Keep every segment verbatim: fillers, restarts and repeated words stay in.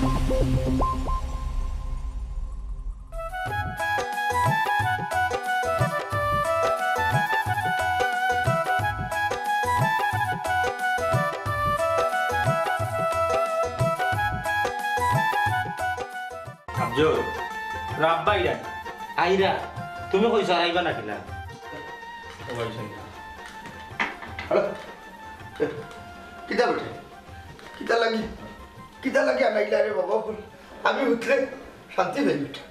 আফজল, রাব্বা ইরা। আইরা, তুমি কইছো আর আইবা না কিলা? ও ভাই, শুন। হ্যালো? কিতা বেটা? কিতা লাগি? কিতা লাগি আনাইলা রে বাবা? আমি উঠলে শান্তি পাই বেটা।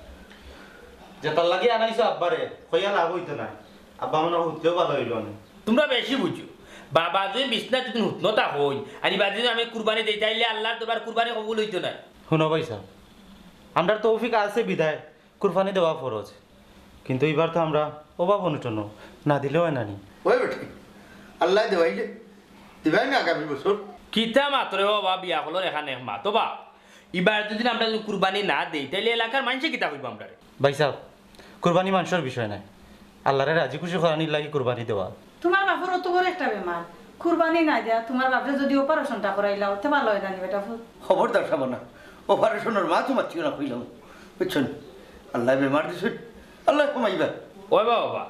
যেতার লাগি আনাইছো আব্বারে, কইয়া লাভ অইতো না। আব্বা মনে হয় উঠলেও ভালা অইলো না। তুমরা বেশি বুঝো। বাবা যদি বিছনাত যদি হুতনো তা হই, আর ইবা যদি আমি কুরবানি দেই, তাইলে আল্লার দরবার কুরবানি কবুল অইতো না। হুনো ভাইসাব, আমরার তৌফিক আছে বিধায় কুরবানি দেওয়া ফরজ, কিন্তু ইবার তো আমরা অভাব অনটনো, না দিলেও অয় না নি। ওই বেটি, আল্লায় দেওয়াইলে দিবায় না আগামী বছর। কিতা মাতো রে বাবা, বিয়া করলো এখান এক মাতো বা, ইবার যদি আমরা যদি কুরবানি না দেই, তাইলে এলাকার মানষে কিতা কইবো আমরারে? ভাইসাব, কুরবানি মানষর বিষয় নায়, আল্লারে রাজি খুশি করানির লাগি কুরবানি দেওয়া। তুমার বাপর অত বড় একটা বেমার, কুরবানি না দিয়া তুমার বাপরে যদি অপারেশনটা করাইলাও, তে ভালা অয় না নি বেটা ফুত? খবরদার শাবানা, অপারেশনর মাত মাতিও না কইলাম, বুঝছো নি? আল্লায় বেমার দিছইন, আল্লায় কমাইবা। ওই বাবা,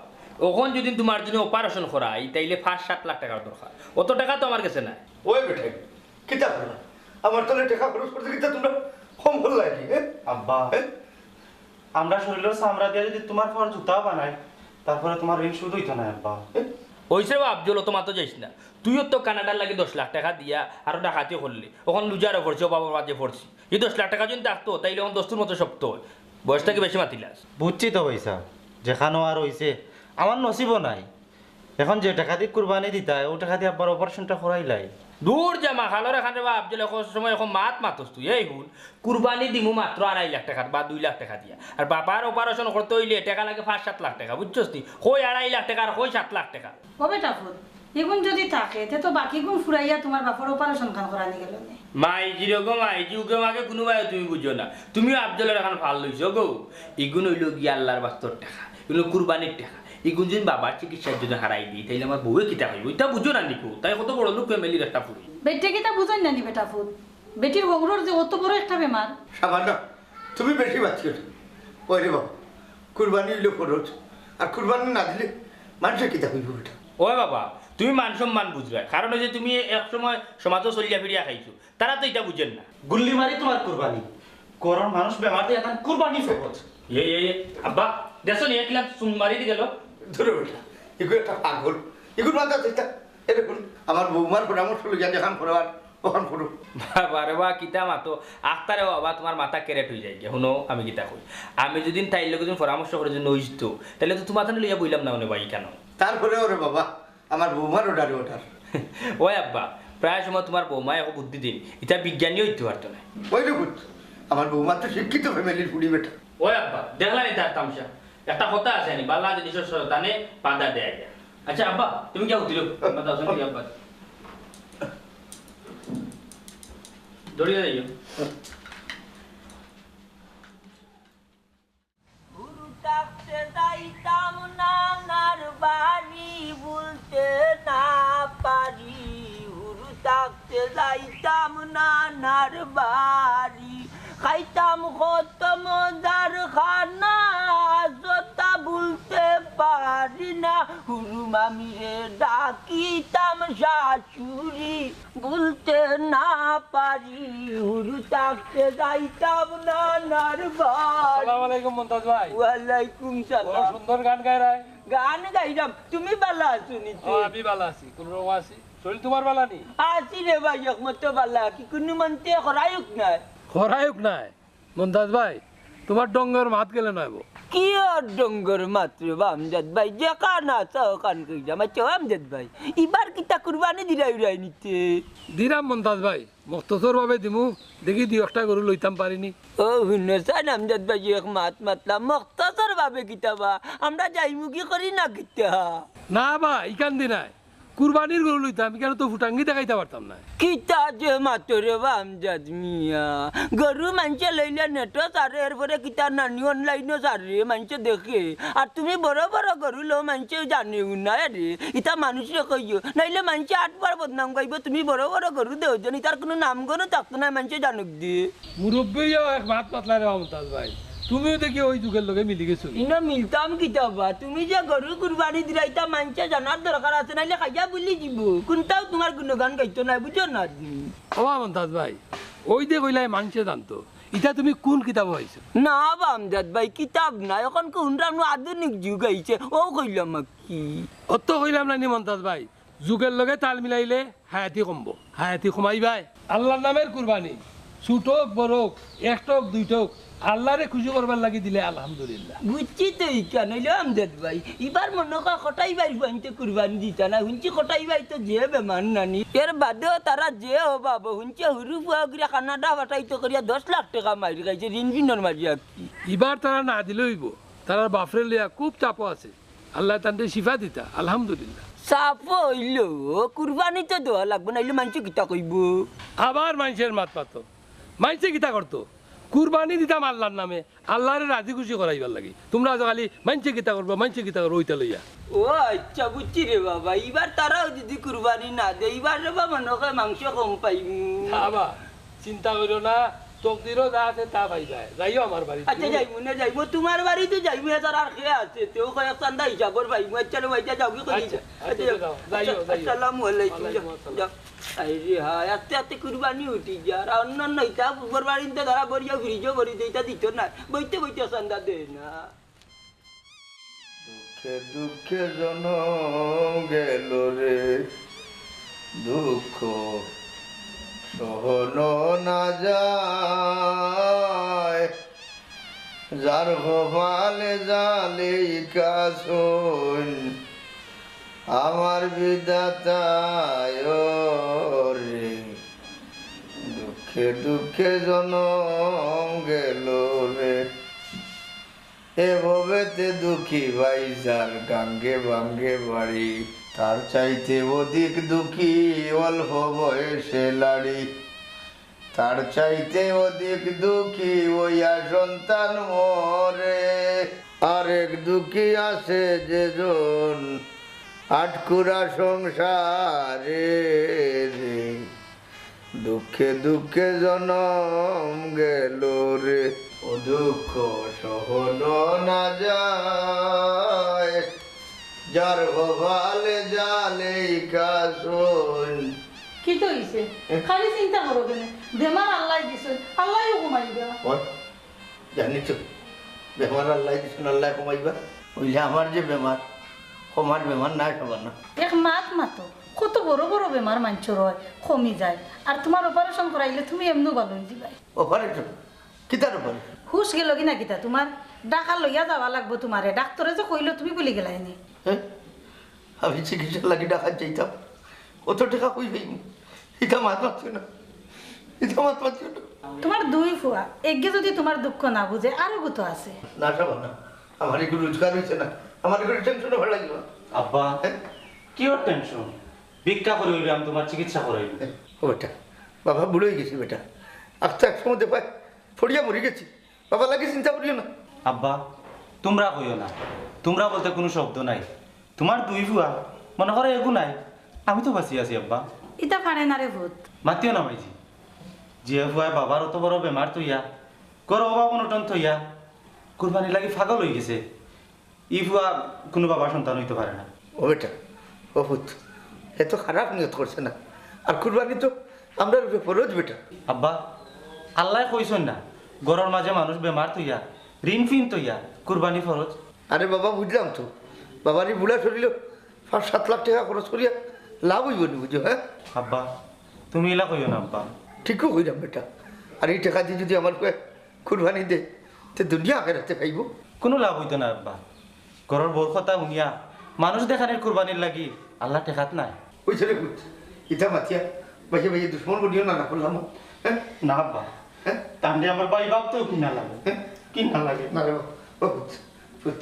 অখন যদি তুমার জন্য অপারেশন করাই, তাইলে পাঁচ সাত লাখ টেকার দরকার, অত টেকা তো আমার গেছে নাই। ওই বেটা, কিতা করলা? আমার তলে টেকা খরচ করতে কিতা তুমরা কম করলায় নি, হ্যাঁ? আব্বা, হ্যাঁ? আমরা শরীলর চামড়া দিয়া যদি তুমার পাওর জুতাও বানাই, তারপরে তুমার ঋণ শোধ অইতো নায়, আব্বা। অইছে বা আফজল, অত মাতো যাইস না। তুইও তো কানাডার লাগি দশ লাখ টেকা দিয়া আরো ডাকাতি করলি, অখন লুজারো পড়ছি, অভাবর মাঝে পড়ছি। ই দশ লাখ টেকা যদি থাকতো, তাইলে অখন দস্তুর মতো শক্ত অয়। বয়স থাকি বেশি মাতিলাস। বুঝছি তো ভাইসাব, যেখানো আর অইছে, আমার নসিবও নাই। অখন যে টেকা দি কুরবানি দিতায়, অউ টেকা দি আব্বার অপারেশনটা করাইলাই। দূর যা মা, খালর এখান রে বা আফজল, অখন সময় অখন মাত মাতস তুই। এই হুন, কুরবানি দিমু মাত্র আড়াই লাখ টেকা বা দুই লাখ টেকা দিয়া, আর বাবার অপারেশন করতে অইলে টেকা লাগে পাঁচ সাত লাখ টেকা, বুঝছস তুই? কই আড়াই লাখ টেকা আর কই সাত লাখ টেকা। ও বেটা ফুত, ইগুন যদি থাকে, তে তো বাকিগুন ফুরাইয়া তুমার বাপর অপারেশন খান করানি গেল নে। মাইজি রে গো মাইজি, উগে মাগে কুনুবায় তুমি বুঝো না। তুমিও আফজলর এখান ফাল লইছো গো। ইগুন অইলো গিয়া আল্লার বাস্তর টেকা, ইগুন কুরবানির টেকা। ইগুন যদি বাবার চিকিৎসার জন্য হারাই দিই, তাইলে আমার বউয়ে কিতা কইবো? ইতা বুঝো না নি কো, তাই কত বড় লোক ফ্যামিলির একটা ফুরি। বেটে কিতা বুঝইন না নি বেটা ফুত? বেটির হউরর যে অত বড় একটা বেমার। শাবানা, তুমি বেশি বাঁচিও না। ওই রে বাবা, কুরবানি অইলো ফরজ, আর কুরবানি না দিলে মানষে কিতা কইবো বেটা? ওই বাবা, তুমি মান সম্মান বুঝরায়, কারণ অইছে তুমি এক সময় সমাজো চলিয়া ফিরিয়া খাইছো, তারা তো ইতা বুঝের না। গুল্লি মারি তুমার কুরবানি, ঘরর মানুষ বেমার দিয়া তান কুরবানি ফরজ। এ, এ, এ, আব্বা, দেখছো নি, একলা চুম মারি দি গেল। ধরো বেটা, ইগু একটা পাগল, ইগুর মাথা চিন্তা। এ দেখুন, আমার বৌমার পরামর্শ লইয়া যেখান করো আর অখান করো। বাবা রে বা, কিতা মাতো, আখতারে বাবা, তুমার মাথা কেরেট অইযায় গিয়া। হুনো, আমি কিতা কই, আমি যদি তাইর লগে যদি পরামর্শ করি যদি নইতো, তাইলে তো তুমার তানে লইয়া বইলাম না, মানে ভাই, কেন? তারপরে ওরে বাবা, আমার বৌমার অর্ডারে অর্ডার। ওই আব্বা, প্রায় সময় তুমার বৌমায় এক বুদ্ধি দিন, ইতা বিজ্ঞানী অইতে পারতো না। ওই রে পুত, আমার বৌমা তো শিক্ষিত ফ্যামিলির ফুড়ি বেটা। ওই আব্বা, দেখলা নি তার তামশা? একটা কথা আছে নি, বালা জিনিসর শয়তানে বাধা দেয়। আচ্ছা আব্বা, তুমি কিয়া উঠিল? আব্বা, দাও, শুনি আব্বা। দৌড়িয়া যাইও। হুরু থাকতে যাইতাম নানার বাড়ি, ভুলতে না পারি। হুরু থাকতে যাইতাম নানার বাড়ি, খাইতাম কত মজার খানা, যতা ভুলতে পারি না। হুরু মামিরে ডাকিতাম শাশুড়ি, ভুলতে না পারি। হুরু থাকতে যাইতাম নানার বাড়ি। আসসালামু আলাইকুম মন্তাজ ভাই। ওয়ালাইকুম সালাম। বড় সুন্দর গান গায় রায়। গান গাইরাম, তুমি বালা আছো নি? ও, আমি বালা আছি, কুনু রকম আছি। শরীল তুমার বালা নি? আছি রে ভাই, একমতো বালা। কি কুনু মন্তে খরায়ুক নাই? খরায়ুক নাই? মন্তাজ ভাই, তুমার ডঙ্গর মাত গেলে নয় বো। কি আর ডঙ্গর মাত রে বা আমজাদ ভাই, যেখান আছে ওখান কই যা। আচ্ছা, ও আমজাদ ভাই, ইবার কিতা কুরবানি দিরায় উরায় নি তে? দিরাম মন্তাজ ভাই, মখতসর ভাবে দিমু, দেখি দুই একটা গরু লইতাম পারি নি। ও হুনো চাইন আমজাদ ভাই, এক মাত মাতলাম, মখতসর ভাবে কিতা বা, আমরা যাইমুগি করি না কিতা? না বা, ইখান দি নায়। কুরবানির গরু লইতাম, ইখানো তো ফুটাঙ্গি দেখাইতা পারতাম না। কিতা যে মাতো রে বা আমজাদ মিয়া, গরু মানষে লইলে নেটো ছাড়ে, এরপরে কিতা নানি online-ও ছাড়ে, মানষে দেখে। আর তুমি বড় বড় গরু লও, মানষে জানেও না রে। ইতা মানুষরে কইও, নাইলে মানষে আটবার বদনাম গাইবো। তুমি বড় বড় গরু দেও যেন, ইতার কুনু নাম গন্ধ থাকতো নায়, মানষে জানুক দি। মুরব্বিও এক মাত মাতলা রে বা মন্তাজ ভাই, তুমিও দেখি ওই যুগের লগে মিলি গেছো। ইনো মিলতাম কিতা বা? তুমি যে গরু কুরবানি দিরায়, ইতা মানষে জানার দরকার আছে, নাইলে খাইয়া বুলি যিবো। কুনটাও তুমার গুণগান গাইতো নায়, বুঝো না তুমি? ও বা মন্তাজ ভাই, ওই যে কইলায় মানষে জানতো, ইতা তুমি কুন কিতাবো পাইছো? না বা আমজাদ ভাই, কিতাব না, অখন কুনটা নু আধুনিক যুগ আইছে, অউ কইলাম আর কি। অত কইলাম না নি মন্তাজ ভাই, যুগের লগে তাল মিলাইলে হায়াতি কমবো, হায়াতি কমাইবায়। আল্লার নামের কুরবানি, ছুটোক বড়োক, একটোক দুইটোক, আল্লারে খুশি করবার লাগি দিলে আলহামদুলিল্লাহ। বুঝছি তো ইখান, অইলো আমজাদ ভাই, ইবার মনো কয় কটাই ভাইর ফুয়াইন্তে কুরবানি দিতা না, হুনছি কটাই ভাই তো যে বেমার নানি, এর বাদেও তারা যে অভাবো, হুনছি হুরু ফুয়া অগুরে কানাডা পাঠাইতো করিয়া দশ লাখ টেকা মাইর খাইছে ঋণ ফিনর মাঝে আর কি। ইবার তারা না দিলে অইবো, তারার বাফরে লইয়া খুব চাপো আছে। আল্লায় তানরে শিফা দিতা, আলহামদুলিল্লাহ। চাপো অইলো, কুরবানি তো দেওয়া লাগবো, নাইলে মানষে কিতা কইবো? আবার মানষের মাত মাতো। মানষে কিতা করতো? কুরবানি দিতাম আল্লার নামে, আল্লারে রাজি খুশি করাইবার লাগি। তুমরা আজ খালি মানষে কিতা করবো, মানষে কিতা করবো, ওইটা লইয়া। ও আচ্ছা, বুঝছি রে বাবা। ইবার তারাও যদি কুরবানি না দেয়, ইবার রে বা মনো কয় মাংস কম পাইমু। না বা, চিন্তা করিও না, তকদিরো যা আছে তা পাইবায়। যাইও আমার বাড়িত। আচ্ছা, যাইমু না, যাইমু। তুমার বাড়িত যাইমু, এছাড়া আর কে আছে? তেও কয়েক চান্দা হিসাবর পাইমু। আচ্ছা রে ভাই, যাও, কি করি? আচ্ছা, আচ্ছা, আচ্ছা, যাও। যাও, যাও, যাও। আসসালামু আলাইকুম, যাও, ওয়ালাইকুম আসসালাম। যাও। আরে হায়, আস্তে আস্তে কুরবানি উঠি যার। আর অন্যান্য ইতা উপর বাড়িতে ধরা বরিয়া ফ্রিজও ভরি দেয়, ইতা দিত না। বইতে বইতে চান্দা দেয় না। দুঃখে দুঃখে জনম গেল রে, দুঃখ সহন না যায়। যার কপালে যা লেখা সইন, আমার বিধাতায় রে, দুঃখে দুঃখে জনম গেল রে। এ ভবেতে দুঃখী ভাই যার গাঙ্গে ভাঙ্গে বাড়ি, তার চাইতে অধিক দুঃখী অল্প বয়সে লাড়ি। তার চাইতে অধিক দুঃখী অইয়া সন্তান মরে। আরেক দুঃখী আছে যেজন আটকুরা সংসারে রে। দুঃখে দুঃখে জনম গেল রে। ও দুঃখ সহন না যায়, যার কপালে যা লেখা সইন। কিতা অইছে? এ? খালি চিন্তা করো কেনে? বেমার আল্লায় দিছইন, আল্লায়উ কমাইবা। ওই, জানি তো, বেমার আল্লায় দিছইন, আল্লায় কমাইবা। অইলে আমার যে বেমার, কমার বেমার নায়, খাবার না। এক মাত মাতো, কত বড় বড় বেমার মানষর অয়, কমি যায়। আর তুমার operation করাইলে তুমি এমনেউ ভালা অই যিবায়। Operation? কিতার operation? হুশ গেল কি না কিতা তুমার? ঢাকা লইয়া যাওয়া লাগবো তুমারে। ডাক্তরে যে কইলো, তুমি ভুলি গেলায় নি? হ্যাঁ? আমি চিকিৎসার লাগি ঢাকাত যাইতাম, অত টেকা কই পাইমু? ইতা মাত মাতিও না, ইতা মাত মাতিও না। তুমার দুই ফুয়া, একগে যদি তুমার দুঃখ না বুঝে, আরোগু তো আছে। না, সাবা না, আমার ইগু রোজগার অইছে না, আমার ইগু tension-ও ভালা লাগিবো না। আব্বা, হ্যাঁ? Cure tension? ভিক্ষা করি অইলে আমি তুমার চিকিৎসা করাইমু। ও বেটা, বাবা বুড়া অই গেছি বেটা, আস্তে এক সময় দেখায় পড়িয়া মরি গেছি। বাবার লাগি চিন্তা করিও না। আব্বা, তুমরা কইও না, তুমরা বলতে কুনু শব্দ নাই। তুমার দুই ফুয়া, মনো করো এগু নাই, আমি তো বাঁচি আছি আব্বা। ইতা পারে না রে পুত। মাতিও না মাইজি, যে ফুয়ায় বাবার অত বড় বেমার থইয়া, ঘরো অভাব অনটন থইয়া, কুরবানির লাগি পাগল অই গেছে, ই ফুয়া কুনু বাবার সন্তান অইতো পারে না। ও বেটা, ও পুত, হে তো খারাপ নিয়ত করছে না। আর কুরবানি তো আমরার উপরে ফরজ বেটা। আব্বা, আল্লায় কইছইন না, ঘরর মাঝে মানুষ বেমার থইয়া, ঋণ ফিন থইয়া, কুরবানি ফরজ। আরে বাবা, বুঝলাম তো, বাবার ই বুড়া শরীলো পাঁচ সাত লাখ টেকা খরচ করিয়া লাভ অইবো নি বুঝো, হ্যাঁ? আব্বা, তুমি ইলা কইও না আব্বা। ঠিকউ কইরাম বেটা, আর ই টেকা দি যদি আমার ফুয়ায় কুরবানি দে, তে দুনিয়া আখেরাতে পাইবো। কুনু লাভ অইতো না আব্বা। ঘরর বউর কথা হুনিয়া মানুষ দেখানির কুরবানির লাগি আল্লার টেকাত নাই। অইছে রে পুত, ইতা মাতিয়া বাইয়ে বাইয়ে দুশমন বনিও না, না করলাম, হ্যাঁ? না আব্বা, হ্যাঁ? তানরে আমার ভাই ভাবতেও ঘিন্না লাগে, হ্যাঁ? ঘিন্না লাগে। না রে বাবা, ও পুত, পুত,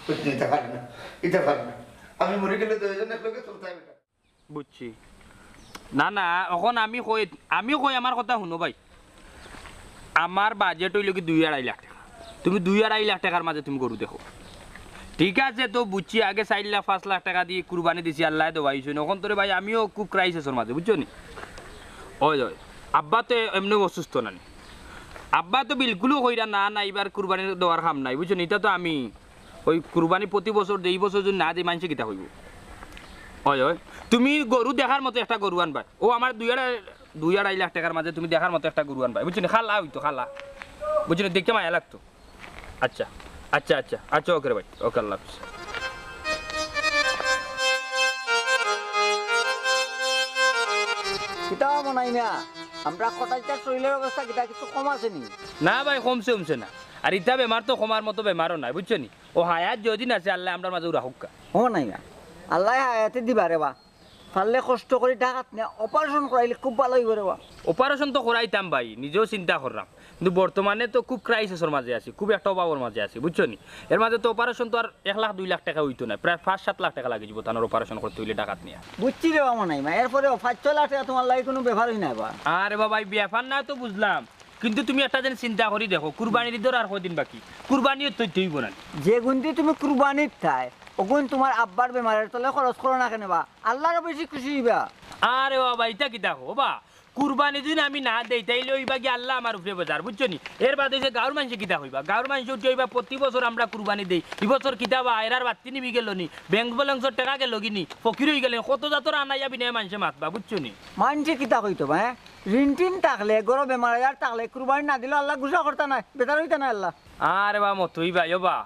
পুত, ইতা পারে না, ইতা পারে না। আমি মরি গেলে দুইজন একলগে চলতায় বেটা। বুঝছি। না, না, অখন আমি কই, আমি কই আমার কথা হুনো ভাই। আমার বাজেট অইলো কি দুই আড়াই লাখ টেকা। তুমি দুই আড়াই লাখ টেকার মাঝে তুমি গরু দেখো। ঠিক আছে, তো বুঝছি, আগে চাইর লাখ পাঁচ লাখ টেকা দি কুরবানি দিছি, আল্লায় দেওয়াইছইন। অখন তো রে ভাই আমিও খুব ক্রাইসিসর মাঝে, বুঝছো নি? অয়, অয়। আব্বা তো এমনেউ অসুস্থ নানি। আব্বা তো বিলকুলউ কইরা না, না, ইবার কুরবানি দেওয়ার কাম নাই, বুঝছো নি? ইতা তো আমি ওই কুরবানি প্রতি বছর দেই, ই বছর যুদি না দেই, মানষে কিতা কইবো? অয়, অয়। তুমি গরু দেখার মতো একটা গরু আনবায়। ও আমার দুই আড়াই, দুই আড়াই লাখ টেকার মাঝে তুমি দেখার মতো একটা গরু আনবায়। বুঝছো নি? কালা অইতো, কালা। বুঝছো নি? দেখতে মায়া লাগতো। আচ্ছা, আচ্ছা, আচ্ছা। আচ্ছা, ওকে রে ভাই। ওকে, আল্লাহ হাফিজ। কিতা মনাই মিয়া? আমরা কটাইচার শরীরের অবস্থা কিতা কিছু কম আছে নি? না ভাই, কমছে, কমছে না। আর ইতা বেমার তো কমার মতো বেমারও নায়, বুঝছো নি? ও হায়াত যদিন আছে, আল্লায় আমরার মাঝে রাখউক্কা। ও নাই না, আল্লায় হায়াতে দিবা রে বা। পারলে কষ্ট করি ঢাকাত নিয়া অপারেশন করাইলে খুব ভালা অইবো রে বা। অপারেশন তো করাইতাম ভাই, নিজেও চিন্তা কররাম, কিন্তু বর্তমানে তো খুব ক্রাইসিসর মাঝে আছি, খুব একটা অভাবর মাঝে আছি, বুঝছো নি? এর মাঝে তো অপারেশন তো আর এক লাখ দুই লাখ টেকা অইতো নায়, প্রায় পাঁচ সাত লাখ টেকা লাগি যিবো তানর অপারেশন করতে অইলে ঢাকাত নিয়া। বুঝছি রে বা মনাই মিয়া, এরপরেও পাঁচ ছয় লাখ টেকা তুমার লাগি কুনু বেপারই নায় বা। আরে বা ভাই, বেপার না তো বুঝলাম, কিন্তু তুমি একটা জিনিস চিন্তা করি দেখো, কুরবানির ইদর আর কয়দিন বাকি, কুরবানিও তো দিতে অইবো না। যেগুনদি তুমি কুরবানির থায়, অগুন তুমার আব্বার বেমারের তলে খরচ করো না কেনে বা? আল্লায় বেশি খুশি অইবা। আরে বাবা, ইতা কিতা কও বা? কুরবানি যুদি আমি না দেই, তাইলে অইবা গি আল্লা আমার উপরে বেজার, বুঝছো নি? এর বাদে অইছে গাঁওর মানষে কিতা কইবা? গাঁওর মানষে উঠি কইবা, "প্রতি বছর আমরা কুরবানি দেই, ই বছর কিতা বা, এরার বাত্তি নিবি গেলো নি, ব্যাংক ব্যালেন্সর টেকা গেলো গি নি, ফকির অইগেলে নি।" কত জাতর আনাইয়া বিনায় মানষে মাতবা, বুঝছো নি? মানষে কিতা কইতো বা, হ্যাঁ? ঋণ টিন থাকলে, ঘরো বেমার আজার থাকলে, কুরবানি না দিলে আল্লায় গুসা করতা নায়, বেজার অইতা নায় আল্লা। আরে বা মতই ভাই, ও বা,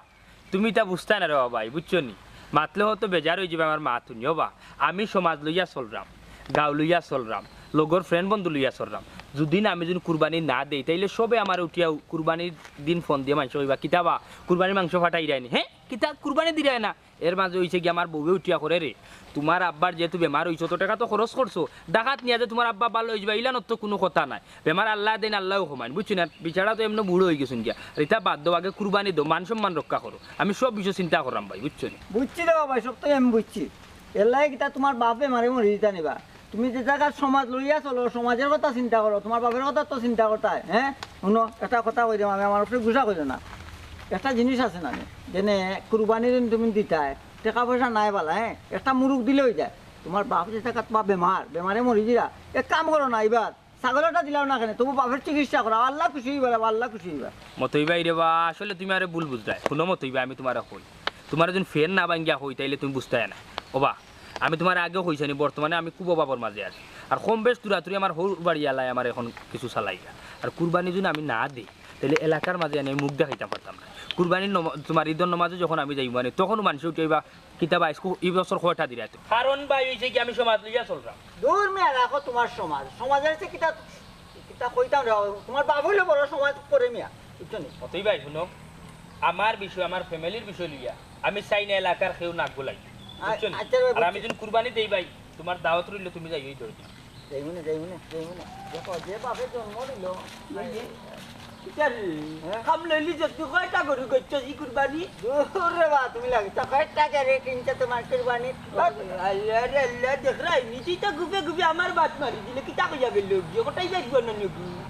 তুমি ইতা বুঝতায় না রে বা ভাই, বুঝছো নি? মাতলে হয়তো বেজার অইযিবা আমার মাত হুনি। ও বা, আমি সমাজ লইয়া চলরাম, গাঁও লইয়া চলরাম, লগর friend বন্ধু লইয়া চলরাম। যুদি না আমি যুদি কুরবানি না দেই, তাইলে সবে আমারে উঠিয়া কুরবানির দিন ফোন দিয়া মানষে কইবা, "কিতা বা, কুরবানির মাংস ফাটাইরায় নি? হ্যাঁ? কিতা কুরবানি দিরায় না?" এর মাঝে অইছে গি আমার বউয়ে উঠিয়া কয়, "রে, তুমার আব্বার যেহেতু বেমার অইছে, অত টেকা তো খরচ করছো, ঢাকাত নিয়া যে তুমার আব্বা ভালা অইযিবা, ইলান তো কুনু কথা নায়। বেমার আল্লায় দেইন, আল্লায়উ কমাইন, বুঝছো না? বেচারা তো এমনে বুড়া অইগেছইন গিয়া। আর ইতা বাদ দেও, আগে কুরবানি দেও, মান সম্মান রক্ষা করো। আমি সব বিষয় চিন্তা কররাম ভাই, বুঝছো নি?" বুঝছি রে বা ভাই, সব তো আমি বুঝছি। এরলাগি কিতা তুমার বাফ বেমারে মরি যিতা নি বা? তুমি যে জাগাত সমাজ লইয়া চলো, সমাজর কথা চিন্তা করো, তুমার বাফর কথা তো চিন্তা করতায়, হ্যাঁ? হুনো, একটা কথা কই দিরাম আমি, আমার উপরে গুসা করিও না। একটা জিনিস আছে না নি, যেনে কুরবানির দিন তুমি দিতায়, টেকা পয়সা নাই বালা, হ্যাঁ? একটা মুরুগ দিলে অইযায়। তুমার বাফ যে জাগাত তুমার বেমার, বেমারে মরি যিরা, এক কাম করো না, ইবার ছাগল একটা দিলাও না কেনে, তবু বাফর চিকিৎসা করাও, আল্লা খুশি অইবা রে বা, আল্লা খুশি অইবা। মতই ভাই রে বা, আসলে তুমি আমারে ভুল বুঝরায়। হুনো মতই ভাই, আমি তুমারে কই, তুমারে যুদি ফেন না ভাঙ্গিয়া কই, তাইলে তুমি বুঝতায় না। ও বা, আমি তুমারে আগেও কইছি নি, বর্তমানে আমি খুব অভাবর মাঝে আছি। আর কম বেশ তুরাতুরি আমার হউর বাড়ি আলায় আমার অখন কিছু চালাইরা। আর কুরবানি যুদি আমি না দেই, তাইলে এলাকার মাঝে আমি মুখ দেখাইতাম পারতাম না। কুরবানির নমা-, তুমার ইদর নমাজে যখন আমি যাইমু মানে, তখনও মানষে উঠিয়া কইবা, "কিতা বা, আইজকু ই বছর কয়টা দিরায় তো?" কারণ ভাই অইছে গি আমি সমাজ লইয়া চলরাম। দূর মিয়া, রাখো তুমার সমাজ। সমাজর অইছে কিতা, কিতা কইতাম রে, তুমার বাফ অইলো বড় সমাজ করে মিয়া, বুঝছো নি? মতই ভাই, হুনো, আমার বিষয়, আমার family-র বিষয় লইয়া আমি চাই না এলাকার কেউ নাক গলাইতো, আ-, বুঝছো নি? আচ্ছা ভাই, আর আমি বুঝছি। যুদি কুরবানি দেই ভাই, তুমার দাওয়াত রইলো, তুমি যাইও অউ ধরো। যাইমু নে, যাইমু নে, যাইমু নে। দেখো, যে বাফে জন্ম দিলো। এই যে, কিতা রে? হ্যাঁ? কাম লইলি যে তুই কয়টা গরু করছস ই কুরবানি? দূর রে বা, তুমি লাগে। তা কয়টা গরু কিনছো তুমার কুরবানি? আল্লাহ রে আল্লাহ, দেখরায় নি, তুই তো গুপে গুপে আমার বাত মারি দিলে, কিতা কইয়া গেল? যে কটাই যাইব না নাকি?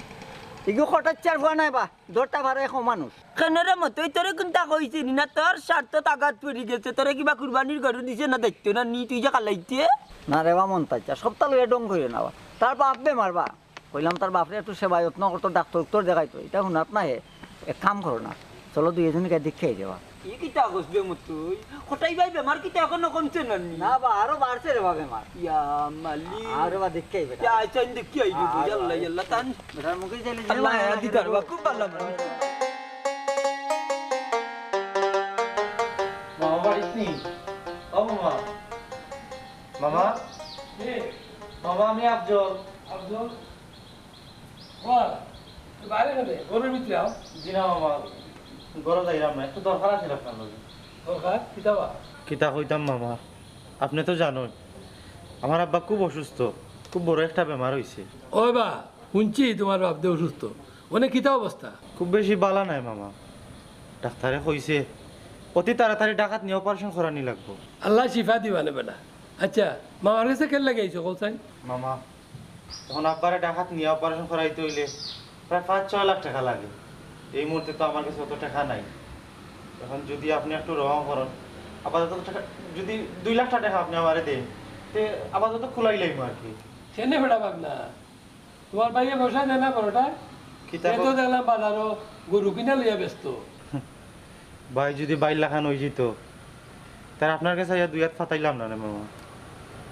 ইগু কটাচ্ছার ফুয়া নায় বা। দরটা ভারে এখন মানুষ। কেন রে মতই, তোরে কুনতা কইছি নি না? তোর স্বার্থত আঘাত পড়ি গেছে, তোরে কিবা কুরবানির গরু দিছে না, দায়িত্ব না নি, তুই যে কালাইতে। না রে বা মন্তাইচ্ছা, সবতা লইয়া ঢং করিও না বা। তার বাফ বেমার বা। কইলাম তার বাফরে একটু সেবা যত্ন করতো, ডাক্তর উক্তর দেখাইতো। ইতা হুনাত না হে। এক কাম করো না, চলো দুইজনে গিয়া দেখিয়া আই যাবা। ই কিতা কস বে মতই? কটাই ভাই বেমার কিতা এখনো কমছে না নি? না বা, আরো বাড়ছে রে বা বেমার। ইয়া মালিক। আরে বা দেখিয়া আই বেটা। ইয়া আইছাইন দেখিয়া আই রে বা, আরে ইয়াল্লা, বা। ইয়াল্লা, তান বেটার মুখে চাইলে যে আল্লাহ মায়া হায়াত দিতার বা, খুব ভালা মানুষ। মামা বাড়িত নি? ও মামা। মামা? কে? মামা, আমি আফজল। আফজল? ওয়া, তুই বাইরে কেনে? ঘরর ভিতরে আও। জি না মামা, ঘরো যাইরাম না, একটু দরকার আছিল আপনার লগে। দরকার? কিতা বা? কিতা কইতাম মামা, আপনে তো জানইন, আমার আব্বা খুব অসুস্থ, খুব বড় একটা বেমার অইছে। ওই বা, হুনছি তুমার বাফ দে অসুস্থ, অনে কিতা অবস্থা? খুব বেশি ভালা নায় মামা, ডাক্তারে কইছে অতি তাড়াতাড়ি ঢাকাত নিয়া operation করানি লাগবো। আল্লায় শিফা দিবা নে বেটা। আচ্ছা, মামার গেছে কেন লাগে আইছো, কও চাই? মামা, এখন আব্বারে ঢাকাত নিয়া অপারেশন করাইতে অইলে প্রায় পাঁচ ছয় লাখ টেকা লাগে। এই মুহূর্তে তো আমার গেছে অত টেকা নাই। এখন যুদি আপনে একটু রহম করইন, আপাতত টেকা, যুদি দুই লাখ টেকা আপনে আমারে দেইন, তে আপাতত কুলাইলাইমু আর কি। কেনে বেটা পাগলা, তুমার ভাইয়ে পয়সা দেয় না বড়টা? কিতা এ তো কও? দেখলাম বাজারো গরু কিনা লইয়া ব্যস্ত। ভাই যুদি ভাইর লাখান অইযিতো, তাইলে আপনার গেছে আইয়া দুই আত পাতাইলাম না রে মামা।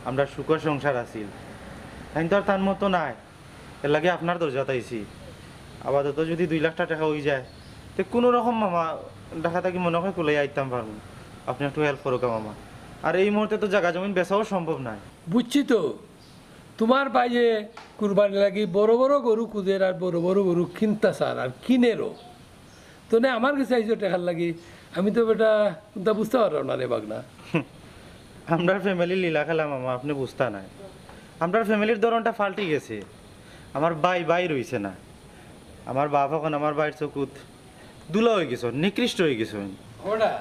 আমরার সুখর সংসার আছিল, তাইন তো আর তান মতো নায়। এরলাগি আপনার দরজাত আইছি। আপাতত যুদি দুই লাখ টেকা অইযায়, তে কুনু রকম মামা ঢাকা থাকি মনে অয় কুলাইয়া আইতাম পারমু। আপনে একটু help করউক্কা মামা। আর এই মুহূর্তে তো জাগা জমিন বেচাও সম্ভব নায়। বুঝছি তো, তুমার ভাইয়ে কুরবানির লাগি বড় বড় গরু খুজের আর বড় বড় গরু কিনতা চার আর কিনেরও। তো নে আমার গেছে আইছো টেকার লাগি, আমি তো বেটা কুন্তা বুঝতাম পারলাম না রে পাগলা। আমরার family-র লীলা খেলা মামা, আপনে বুঝতা নায়। আমরার family-র ধরনটা পাল্টি গেছে। আমার ভাই ভাই রইছে না। আমার বাপ এখন আমার ভাইর চকুত ধুলা অইগেছে, নিকৃষ্ট অইগেছে। ওটা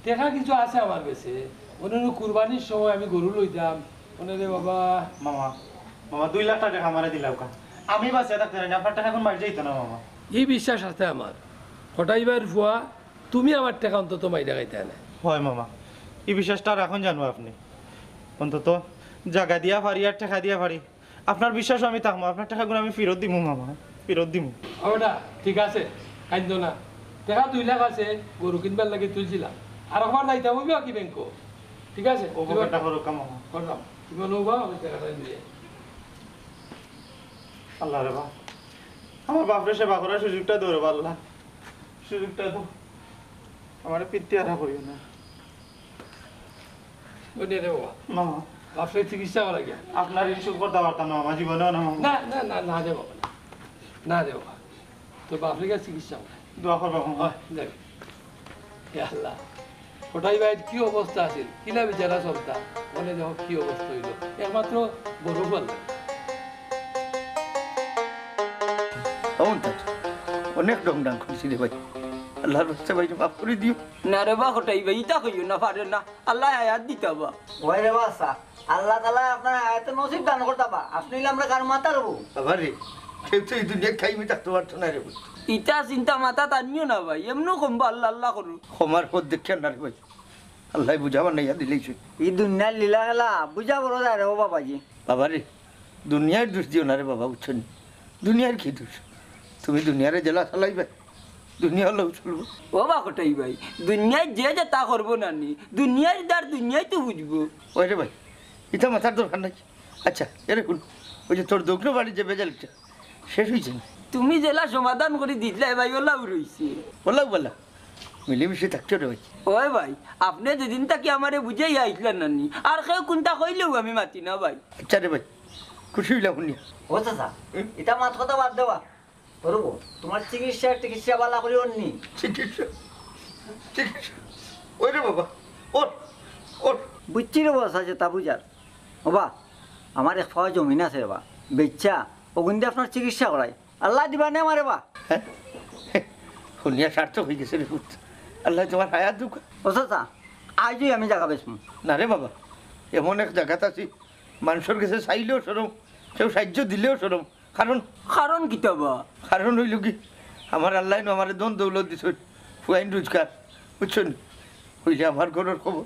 টেকা কিছু আছে আমার গেছে, অনে কুরবানির সময় আমি গরু লইতাম, অনে রে বাবা। মামা, মামা, দুই লাখ টেকা আমারে দিলাউক্কা। আমি বাঁচিয়া থাকতে নায়, আপনার টেকা এখন মারি যাইতো না মামা। ই বিশ্বাস আছে আমার, কটাই ভাইর ফুয়া, তুমি আমার টেকা অন্তত মাইরা খাইতায় নায়। হয় মামা, ই বিশ্বাসটা রাখইন জানো আপনে। অন্তত জাগা দিয়া পারি আর টেকা দিয়া পারি, আপনার বিশ্বাসো আমি থাকমু, আপনার টেকাগুন আমি ফিরত দিমু মামা, ফিরত দিমু। ওটা ঠিক আছে, কাইন্দো না। টেকা দুই লাখ আছে, গরু কিনবার লাগি তুলছিলাম। আর একবার যাইতাম অইবো কি ব্যাংকো, ঠিক আছে? ও তুমি বকেটটা করো কাম মামা। করলাম, তুমি অনো বা আমি টেকাটা নিয়ে। আল্লাহ রে বা, আমার বাপরে সেবা করার সুযোগটা দেও রে বা আল্লাহ, সুযোগটা দেও। আমারে পিত্তি আরা করিও না। ওই নে রে বাবা। মামা। বাপরে চিকিৎসা করা গিয়া। আপনার ঋণ শোধ করতাম পারতাম না মামা, জীবনেও না মামা। না, না, না, না রে বাবা, না। না রে বাবা। তোর বাপরে গিয়া চিকিৎসা করা। দোয়া করবা মামা। হয়, যাই। হে আল্লাহ। কটাই ভাইর কি অবস্থা আছিল? কিলা বিচারা চলতা? অনে দেখো কি অবস্থা অইলো। একমাত্র বড় ফুয়ার লাগি। অমন তাই। অনেক ঢং ঢাং করছি রে ভাই। আল্লাহর ওয়াস্তে ভাইরে মাফ করি দিও। না রে বা কটাই ভাই, ইতা কইও না, পারে না। আল্লায় হায়াত দিতা বা। ওই রে বা, আচ্ছা, আল্লাহ তাআলায় আপনার হায়াতে নসিব দান করতা বা। আপনে অইলে আমরার কার মাথার বউ। বাবা রে, কেউ তো ই দুনিয়াত খাইমি থাকতো পারতো না রে ভাই। ইতা চিন্তা মাথাত আনিও না ভাই, এমনেউ কমবা আল্লাহ আল্লাহ করো। ক্ষমার পথ দেখিয়া না রে ভাই, আল্লায় বুঝা বানাইয়া দিলাইছে। ই দুনিয়ার লীলা খেলা বুঝা বড় যায় রে ও বাবাজি। বাবা রে, দুনিয়ার দোষ দিও না রে বাবা, বুঝছো নি? দুনিয়ার কি দোষ? তুমি দুনিয়ারে যেলা চালাইবায়, দুনিয়া অলাউ চলবো। ও বা কটাই ভাই, দুনিয়ায় যে যেতা করবো না নি, দুনিয়ার দার দুনিয়ায় তো বুঝবো। ওই রে ভাই, ইতা মাথার দরকার নাই। আচ্ছা, এরে হুন, ওই যে তোর দোকানো বাড়ির যে বেজালটা, শেষ অইছে না? তুমি যেলা সমাধান করি দিছলায় ভাই, অলাউ রইছে। অলাউ বালা, মিলিমিশি থাকতো রে ভাই। ওই ভাই, আপনে যেদিন থাকি আমারে বুঝাইয়া আইছলা না নি, আর কেউ কুন্তা কইলেও আমি মাতি না ভাই। আচ্ছা রে ভাই, খুশি অইলাম হুনিয়া। ও চাচা, হুম? ইতা মাত কথা বাদ দেওয়া। ও রে বউ, তুমার চিকিৎসা টিকিৎসা বালা করি অর নি? চিকিৎসা? চিকিৎসা? ওই রে বাবা, ওর, ওর। বুঝছি রে বউ, চাচা, তা বুঝার। ও বা, আমার এক পাওয়া জমিন আছে রে বা, বেচ্চা, অগুন দি আপনার চিকিৎসা করাই। আল্লায় দিবা নে আমারে বা। হ্যাঁ? হুনিয়া সার্থক অইগেছে রে পুত। আল্লায় তুমার হায়াত দেউক্কা। ও চাচা, আইজই আমি জাগা বেচমু। না রে বাবা, এমন এক জাগাত আছি, মানষর গেছে চাইলেও শরম, কেউ সাহায্য দিলেও শরম। কারণ? কারণ কিতা বা? কারণ অইলো কি, আমার আল্লায় নু আমারে ধন দৌলত দিছইন, ফুয়াইন রুজগার, বুঝছো নি? অইলে আমার ঘরর খবর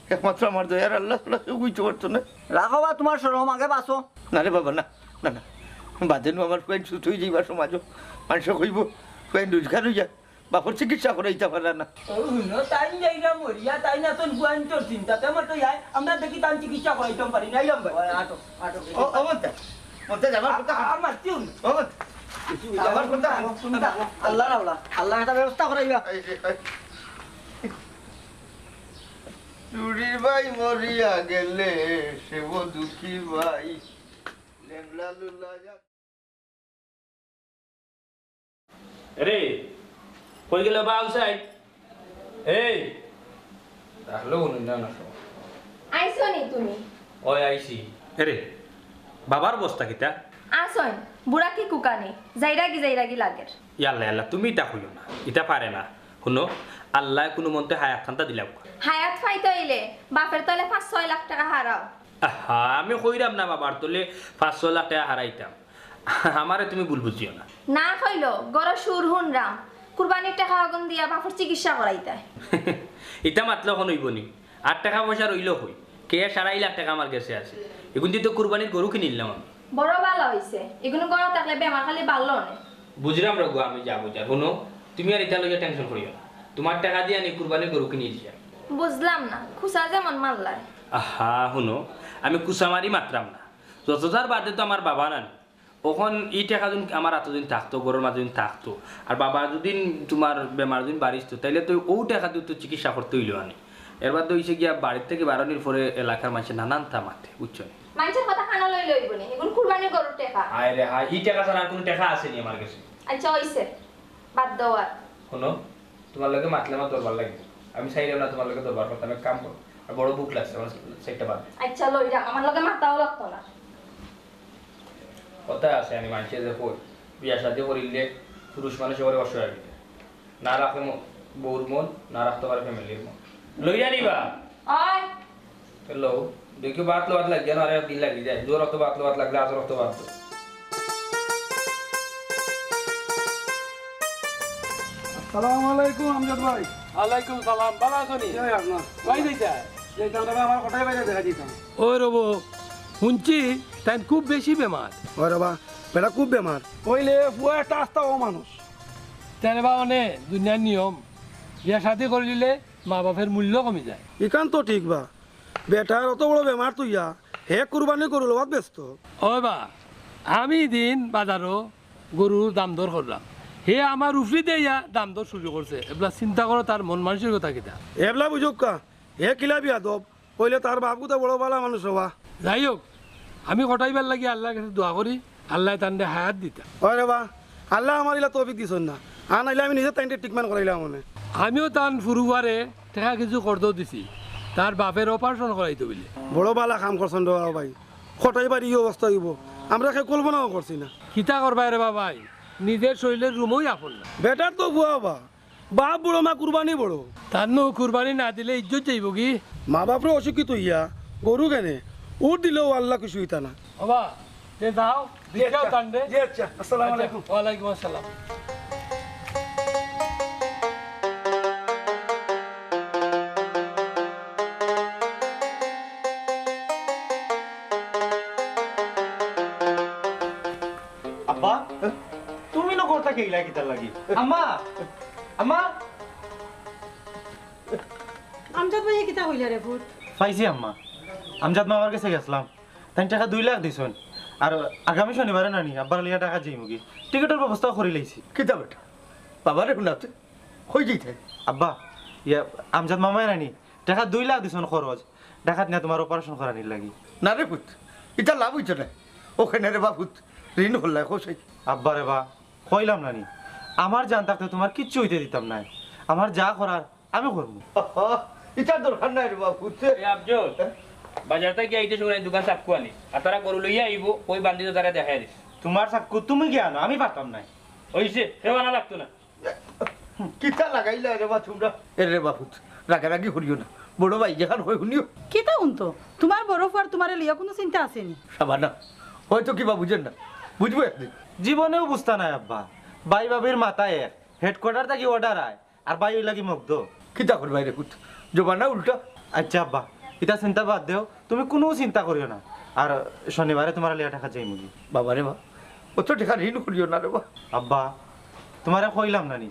একমাত্র আমার দয়ার আল্লাহ ছাড়া কেউ কইতো পারতো না। রাখো বা তুমার শরম, আগে বাঁচো। না রে বাবা, না, না, না। বাদে নু আমার ফুয়াইন সুস্থ অইযাইবা, সমাজো মানষে কইবো, ফুয়াইন রুজগার অইয়া বাপর চিকিৎসা করাইতা পাররা না। ও হুনো, তাইন যাইরা মরিয়া, তাইন আছইন ফুয়াইন্তর চিন্তাত, তে মতো যাই, আমরা দেখি তান চিকিৎসা করাইতাম পারি, নাইলাম ভাই। ওই আটো, আটো, ও, ও মন্তাজ, মন্তাজ, আমার কথা আ-, আমার টিউন। ও মন্তাজ, আমার কথা হুনো। আল্লাহ রাওলা, আল্লায় একটা ব্যবস্থা করাইবা। এই যে, এই। চুরির ভাই মরিয়া গেলে, সে ও দুঃখী ভাই। লেংলা লুলা যা- এরে, কই গেলে বা হুসাইন? এই, ডাকলেও হুনইন না, না, শোন। আইছো নি তুমি? ওই আইছি। এরে, বাবার অবস্থা কিতা? আছইন, বুড়া কি কুকানি, যাইরাগি যাইরাগি লাগের। ইয়াল্লা, ইয়াল্লা, তুমি ইতা কইও না, ইতা পারে না। হুনো, আল্লায় কুনুমন্তে হায়াত খান্তা দিলাউক্কা। হায়াত পাইতে অইলে বাপর তলে পাঁচ ছয় লাখ টেকা হারাও। আহা, আমি কইরাম না বাবার তলে পাঁচ ছয় লাখ টেকা হারাইতাম। আমারে তুমি ভুল বুঝিও না। না কইলো, ঘরো সুর হুনরাম। কুরবানির টেকা অগুন দিয়া বাপর চিকিৎসা করাইতায়। ইতা মাতলে অখন অইবো নি? আর টেকা পয়সা রইলো কই? কে আড়াই লাখ টেকা আমার গেছে আছে। ইগুন দি তো কুরবানির গরু কিনিলাম আমি। বড় ভালা অইছে। ইগুন ঘরো থাকলে বেমার খালি বাড়লো অনে। বুঝরাম রে গো, আমি যা বুঝার। হুনো, তুমি আর ইতা লইয়া tension করিও না। তুমার টেকা দিয়া নি কুরবানির গরু কিনি দিছি আমি। বুঝলাম না, খুচা যেমন মারলায়। আহা, হুনো, আমি খুচা মারি মাতরাম না। যত যার বাদে তো আমার বাবা নানি। অখন ই টেকা যুদি আমার আতো যুদি থাকতো, ঘরর মাঝে যুদি থাকতো, আর বাবা যুদি তুমার বেমার যুদি বাড়িতো, তাইলে তো অউ টেকা দিয়া তো চিকিৎসা করতে অইলো আনি। এর বাদে অইছে গিয়া বাড়ি থাকি বারনির পরে এলাকার মানষে নানানতা মাতে, বুঝছো নি? মানষর কথা কানো লইলে অইবো নি? ইগুন কুরবানির গরুর টেকা। হায় রে হায়, ই টেকা ছাড়া আর কুনু টেকা আছে নি আমার গেছে? আচ্ছা, অইছে, বাদ দেও আর। হুনো, তুমার লগে মাতলে আমার দরবার লাগবো। আমি চাইরাম না তুমার লগে দরবার করতাম, এক কাম করো। আর বড় ভুক লাগছে, আমার সাইডটা বাদ দে। আচ্ছা, লইরাম, আমার লগে মাতাও লাগতো না। কথা আছে, আমি মানষে যে কই, বিয়া শাদি করিলে পুরুষ মানুষ একেবারে অসহায় অইতে। না রাখে ম-, বউর মন, না রাখতে পারে ফ্যামিলির মন। লইয়া নিবা? অয়। তো লও, দেখি ভাত লওয়াত লাগিয়া না, আরেক দিন লাগি যায়। জোর অত ভাত লওয়াত লাগলে আজ রক্ত ভাত। আসসালামু আলাইকুম আমজাদ ভাই। ওয়ালাইকুম সালাম, ভালা আছো নি? এই আপনার। কই যাইতা? যাইতাম না ভাই, আমার কটাই ভাইরে দেখা দিতাম। ওই রবো, হুনছি তাইন খুব বেশি বেমার। ওই রে বা, বেটা খুব বেমার। অইলে ফুয়া একটা আস্তা অমানুষ। তাইলে বা অনে দুনিয়ার নিয়ম, বিয়া শাদি করিলে মা বাপর মূল্য কমি যায়। ইখান তো ঠিক বা, বেটার অত বড় বেমার থইয়া হে কুরবানি গরু লওয়াত ব্যস্ত। ওই বা, আমি দিন বাজারো গরুর দাম দর করলাম, হে আমার উফরিতে ইয়া দাম দর শুরু করছে। এবলা চিন্তা করো তার মন মানসিকতা কিতা। এবলা বুঝুক্কা, হে কিলা বেয়াদব, অইলে তার বাপ গুতা বড় ভালা মানুষ রে বা। যাই হোক, আমি কটাইবার লাগি আল্লার গেছে দোয়া করি, আল্লায় তানরে হায়াত দিতা। ওই রে বা, আল্লায় আমার ইলা তৌফিক দিছইন না, আর নাইলে আমি নিজে তাইনরে treatment করাইলাম অনে। আমিও তান ফুরুয়ারে টেকা কিছু কর্জ দিছি, তার বাপর operation করাইতো বুলে। বড় ভালা কাম করছইন রে বা ভাই, কটাইবার ই অবস্থা অইবো, আমরা কেউ কল্পনাও করছি না। কিতা করবায় রে বা ভাই, নিজর শরীলর রুমই আপন না। বেটার তো ফুয়া বা, বাপ বড়, মা কুরবানি বড়। তানু কুরবানি না দিলে ইজ্জত যাইবোগি? মা বাপরে অশিক্ষিত অইয়া গরু কেনে, উট দিলেও আল্লা খুশি অইতা না। বাবা, তে যাও, জি আচ্ছা, তানরে। জি আচ্ছা, আসসালামু আলাইকুম। ওয়ালাইকুম আসসালাম। আব্বা, তুমি নু করতা কেইলা কিতার লাগি? আম্মা, আম্মা। আমজাদ ভাইয়ে কিতা কইলা রে পুত? পাইছি আম্মা, আমজাদ মামার গেছে গেছলাম, তাইন টেকা দুই লাখ দিছইন। আর আগামী শনিবারে নানি আব্বারে লইয়া ঢাকাত যাইমুগি, টিকিটর ব্যবস্থাও করিলাইছি। কিতা বেটা, বাবারে হুনা তুই, কই যাইতায়? আব্বা, ইয়া, আমজাদ মামায় নানি টেকা দুই লাখ দিছইন খরচ, ঢাকাত নিয়া তুমার operation করানির লাগি। না রে পুত, ইতা লাভ অইতো নায়। অউ কেনে রে বা পুত, ঋণ করলায় কও চাই। আব্বা রে বা, কইলাম না নি, আমার জান থাকতে তুমার কিচ্ছু অইতে দিতাম নায়। আমার যা করার আমি করমু। ইতার দরকার নাই রে বা পুত। এ আফজল, বাজার থাকি আইতে সময় দোকান চাক্কু আনিস, আর তারা গরু লইয়া আইবো, কই বান্দিত তারা দেখাই দিস। তুমার চাক্কু তুমি গিয়া আনো, আমি পারতাম নায়। অইছে, কেউ আনা লাগতো না। কিতা লাগাইলা রে বা তুমরা? এ রে বা পুত, রাগারাগি করিও না। বড় ভাই যেখান কয় হুনিও। কিতা হুনতো? তুমার বড় ফুয়ার তুমারে লইয়া কুনু চিন্তা আছে নি? শাবানা, হয়তো কিবা বুঝের না। বুঝবো একদিন। জীবনেও বুঝতা নায় আব্বা। ভাই ভাবির মাথা এক। Headquarter থাকি order আয়। আর ভাই অইলা কি মগদ? কিতা করবায় রে পুত? জমানা উল্টা। আচ্ছা আব্বা, ইতা চিন্তা বাদ দেও। তুমি কুনু চিন্তা করিও না। আর শনিবারে তুমারে লইয়া ঢাকাত যাইমুগি। বাবারে বা, অত টেকা ঋণ করিও না রে বা। আব্বা, তুমারে কইলাম না নি,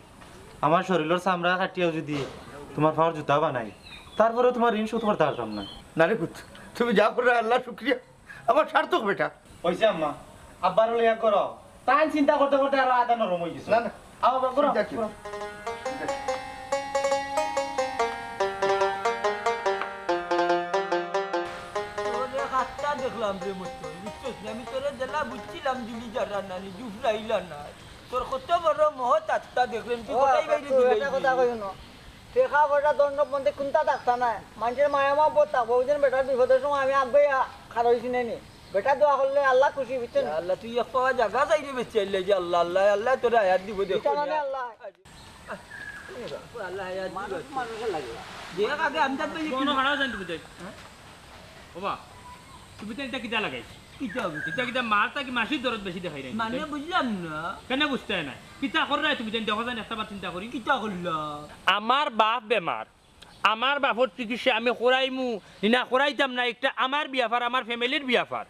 আমার শরীলর চামড়া কাটিয়াও যুদি তুমার পাওর জুতা বানাই, তারপরেও তুমার ঋণ শোধ করতা পারতাম না। না রে পুত, তুমি যা কররায় আল্লার শুকরিয়া, আমার সার্থক বেটা। অইছে আম্মা, আব্বারে লইয়া করো। তাইন চিন্তা করতে করতে আরো আধা নরম অইগেছে। না, না। আও, আব্বা, করো, চিন্তা কি? করো। তোরে হাতটা দেখলাম রে মতো, বুঝছস না? আমি তোরে দিলা বুঝছিলাম দিলি যারা নানি, জুফরাইলা না। তোর কত বড় মহৎ আত্মা দেখলাম, তুই ও, কথাই বাইরে তুই দিলে এটা কথা কইও না। টেকা পয়সা দণ্ড মন্দির কুনটা থাকতা নায়, মানষর মায়া মহব্বত থাকবো, ওই দিন বেটার বিপদর সময় আমি আগে খাড়া অইছি নি। বেটা দোয়া করলে আল্লা খুশি, বুঝছো নি? আল্লা, তুই এক পাওয়া জাগা চাইরে বেশি আইলে যে আল্লা, আল্লা, আল্লা তোরে হায়াত দিবো, দেখো ইটা মানে না। আল্লা। মানুষ মানুষের লাগে। যে আগে আমি তার পেয়ে কোনো খারাপ জানি তুমি তাই। হ্যাঁ? ওবা, তুমি তাই এটা কিতা লাগাইছ? কিতা হবে? এটা কিতা মার থাকি মাসির দরদ বেশি দেখাই নাই? মানে বুঝলাম না। কেনে বুঝতে না? কিতা কররায় তুমি তাই দেখো জানি একটা বার চিন্তা করি। কিতা করলাম? আমার বাপ বেমার, আমার বাপর চিকিৎসা আমি করাইমু, নি না করাইতাম না, একটা আমার ব্যাপার, আমার ফ্যামিলির ব্যাপার।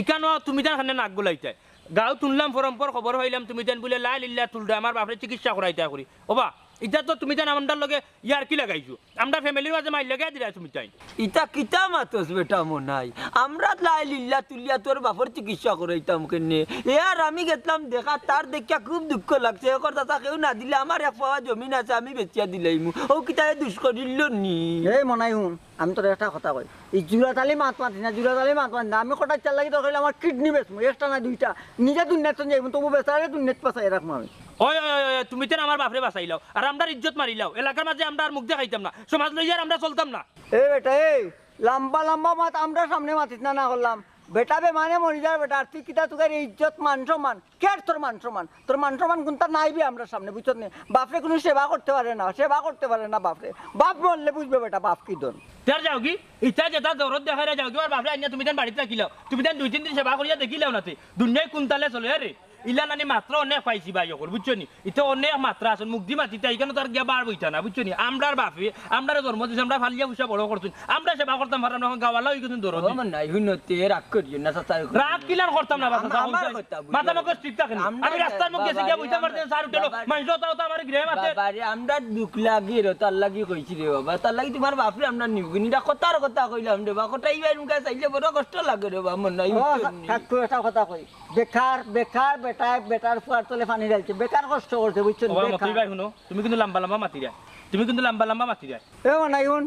ইখানো তুমি তার খানে নাক গুলাইতায়। গাঁও তুললাম, পরম্পর খবর পাইলাম, তুমি তাইন বুলে লা ইল্লা তুলরা, আমার বাপরে চিকিৎসা করাইতায় করি। ওবা, ইটা তো তুমি তাইন আমরার লগে ইয়ারকি লাগাইছো। আমরা ফ্যামিলির মাঝে মাইর লাগাই দিরায় তুমি তাইন। ইটা কিতা মাতস বেটা মনাই? আমরা লা ইল্লা তুলিয়া তোর বাপর চিকিৎসা করাইতাম কেনে? এ আর আমি গেছলাম দেখা, তার দেখিয়া খুব দুঃখ লাগছে। একর চাচা কেউ না দিলে আমার এক পাওয়া জমিন আছে, আমি বেচিয়া দিলাইমু। ও কিতা এ দুষ করিল নি? এই মনাই হুন, আমি তোর একটা কথা কই, এই জুরাতালি মাত মাতিস না, জুরাতালি মাত মাতিস না। আমি কটাই চাল লাগি তোর কইলে আমার কিডনি বেচমু, একটা না দুইটা। নিজে দুনিয়াত যাইমু, তবু বেচারে দুনিয়াত বাঁচাই রাখমু আমি। ওই, ওই, ওই, ওই, তুমি তাইন আমার বাপরে বাঁচাইলাও, আর আমরার ইজ্জত মারিলাও। এলাকার মাঝে আমরা আর মুখ দেখাইতাম না, সমাজ লইয়া আর আমরা চলতাম না। এ বেটা, এই লম্বা লম্বা মাত আমরার সামনে মাতিস না, না করলাম। বেটা বেমানে মরি যার বেটা, আর তুই কিতা তুকার ইজ্জত মান সম্মান? কে আর তোর মান সম্মান? তোর মান সম্মান কুনতা নাই বে আমরার সামনে, বুঝছত নি? বাপরে কুনু সেবা করতে পারে না, সেবা করতে পারে না বাপরে। বাপ মরলে বুঝবে বেটা, বাপ কি ধন। তার যাওগি, ইতা যেতা দরদ দেখাইরা যাওগি, আর বাপরে আনিয়া তুমি তান বাড়িত রাখিলাও, তুমি তান দুই তিন দিন সেবা করিয়া দেখিলাও না তে। দুনিয়ায় কুনতালে চলে রে? ইলা নানি মাত্রা অনেক পাইছি ভাই অকল, বুঝছো নি? ইতা অনেক মাত্রা আছে, মুখ দি মাতিতা, ইখানো তার গিয়া বার বইতা না, বুঝছো নি? আমরার বাপে, আমরারে জন্ম দিছে, আমরা ফালিয়া ফুসা বড় করছইন, আমরা সেবা করতাম পারলাম না, অখন গাওয়ালা অইগেছইন দরদি। ও মন নাই, হুনো তে রাগ করিও না, চাচা। রাগ কিলান করতাম না, বা চাচা, আমার হুনছাই? কথা বুঝো। মাথা মগজ ঠিক থাকে না। আমরা আমি রাস্তার মুখ গেছি গিয়া বাবারে, বইতাম পারছি না, স্যার উঠলো, বাবারে, মাইনষে তাও তো আমার ঘৃণা মাতে। বাবারে, আমরা দুখ লাগি রে, তার লাগি কইছি রে বাবা, তার লাগি তোমার বাপরে আমরা নিউগিনিটা কথার কথা কইলাম রে বা, কটাই ভাই মুখে চাইলে বড় কষ্ট লাগে রে বা, মন নাই, ও, উত্তর নেই। থাক, তুই একটা কথা কই। বেকার, বেকার বেটায় বেটার ফুয়ার তলে পানি ঢালছে, বেকার কষ্ট করছে, বুঝছো নি? ওবা, বেকার। মতই ভাই, হুনো, তুমি কিন্তু লম্বা লম্বা মাতিরায়, তুমি কিন্তু লম্বা লম্বা মাতিরায়। এ মনাই হুন,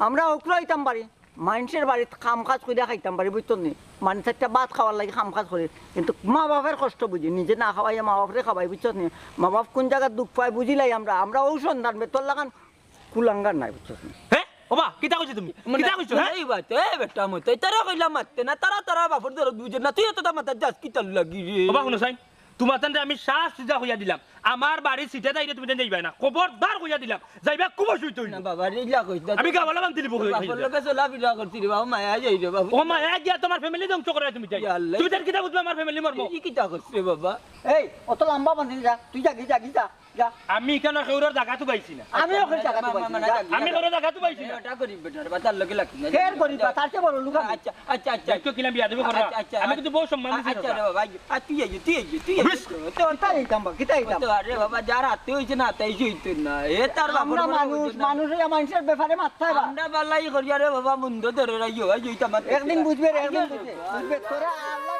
আমরা অকরা অইতাম পারি, মানষর বাড়িত কাম কাজ করিয়া খাইতাম পারি, বুঝছো নি? মানে চাইরটা ভাত খাওয়ার লাগি কাম কাজ করি, কিন্তু মা বাপর কষ্ট বুঝি, নিজে না খাওয়াইয়া মা বাপরে খাওয়াই, বুঝছো নি? মা বাপ কুন জাগাত দুখ পায় বুঝিলাই আমরা, আমরা অউ সন্তান বে, তোর লাখান কুলাঙ্গার নায়, বুঝছো নি? হে? ওবা, কিতা কইছো তুমি? মনাই, কিতা কইছো, হে? মনাই বা, এ বেটা মতো, তারা কইলা মাততে না, তারা তারা বাপর দরদ বুঝে না, তুই অতটা মাতার যাস কিতার লাগি রে? ওবা, হুনো চাইন, তোমার তানরে আমি সাফ সিধা কইয়া দিলাম, আমার বাড়ির সিটা তাইরে তুমি তান যাইবায় না, খবরদার কইয়া দিলাম, যাইবা খুব অসুবিধা অইবো। না বাবা রে, ইলা কইস না। আমি গাওয়ালা বান্ধিলি বউরে বাপর লগে চলাফিরা করছি রে বাবা, মায়া যাই রে বাবা। ও মায়া গিয়া তোমার ফ্যামিলি ধ্বংস করায় তুমি তাই। ইয়া আল্লাহ। তুমি তান কিতা বুঝবা আমার ফ্যামিলি মরমো? ই কিতা করছে রে বাবা? এই, অত লম্বা বান্ধিলি যা, তুই যা, গি যা, গি যা। যা। আমি ইখানো কেউরর জাগাত উবাইছি না। আমিও কেউর জাগাত উবাইছি না, যা। আমি কেউরর জাগাত উবাইছি না। এটা গরিব বেটা রে বা, তার লগে লাগি না। ফের গরিব বা, তার চেয়ে বড় লোক আমি। আচ্ছা, আচ্ছা, আচ্ছা। দেখো কিলান বিয়াদবি কররা। আচ্ছা, আচ্ছা। আমি কিন্তু বউত সম্মান দিছি, আচ্ছা রে বাবা, আচ্ছা, তুই আইজে, তুই আইজে, তুই আইজে। কিতা অইতাম বা, কিতা অইতাম? তো আরে বাবা, যার আত্মীয় অইছে না, তাই অইতো না। এ তার বাপর আমরা মানুষ, মানুষ অইয়া মানষর ব্যাপারে মাততায় বা। আমরা বালাই করি, আরে বাবা, মন্দ ধরে রাইও, আইজে অইতাম। একদিন বুঝবে রে, একদিন বুঝবে। বুঝবে, তোরা আল্লাহ